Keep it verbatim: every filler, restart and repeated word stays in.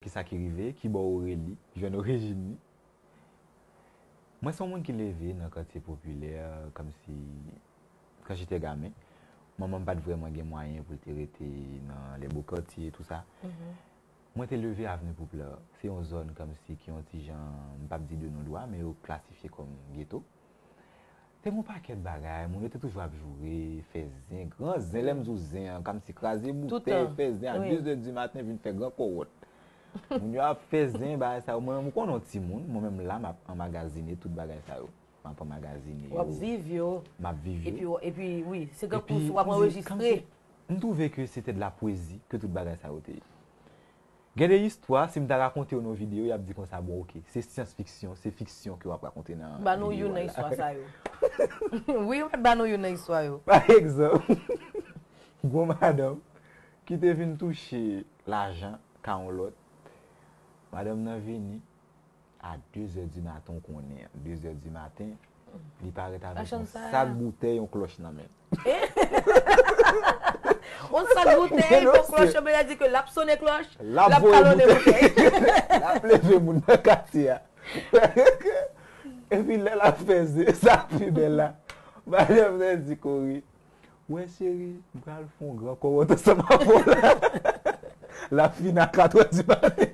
Sa ki rive, ki bò Aurélie jwenn orijin li? Mwen se yon moun ki leve nan katye popilè, kòmsi, quand j'étais gamin, manman m pa t vrèman gen mwayen pou l te rete nan les beaux quartiers, tout sa. Mwen te leve Avenue Pouplar. Se yon zòn kòmsi ki yon ti jan, m p ap di de non dwa, men yo klasifye kòm geto. Te gen yon pakèt bagay, moun yo te toujou ap joure, fè zen, gran zen, lè m di w zen an, kòmsi kraze boutèy, fè zen a de zè di maten, vin fè gran kòwòt. Moun yo ap fè zen, bagay sa yo. Mwen menm, ou konnen yon timoun, mwen menm la, m ap anmagazine tout bagay sa yo. M ap anmagazine yo. W ap viv yo. M ap viv yo. Epi, epi wi, se tankou si w ap anrejistre. M twouve ke se te de la pwezi ke tout bagay sa yo te ye. Gen de istwa, si m ta rakonte yo nan videyo, y ap di konsa, bon, oke, se syans fiksyon, se fiksyon ke w ap rakonte nan videyo a la. Ba nou youn nan istwa sa yo. Wi, ou mèt ba nou youn nan istwa yo. Pa egzanp, gon madanm ki te vin touche lajan ka yon lòt. Madanm nan vini, a de zè di maten, ou konnen, de zè di maten, li parèt avèk yon sak boutèy, yon klòch nan men l. Yon sak boutèy, yon klòch, men l di ke l ap sonnen klòch, l ap voye kalone boutèy. L ap leve moun nan katye a. Epi lè l ap fè zen, sa pi bèl la. Madanm nan di Corey, wè cheri, m pral fè yon gran kòwòt ansanm avè w la. L ap fin a katrè di maten.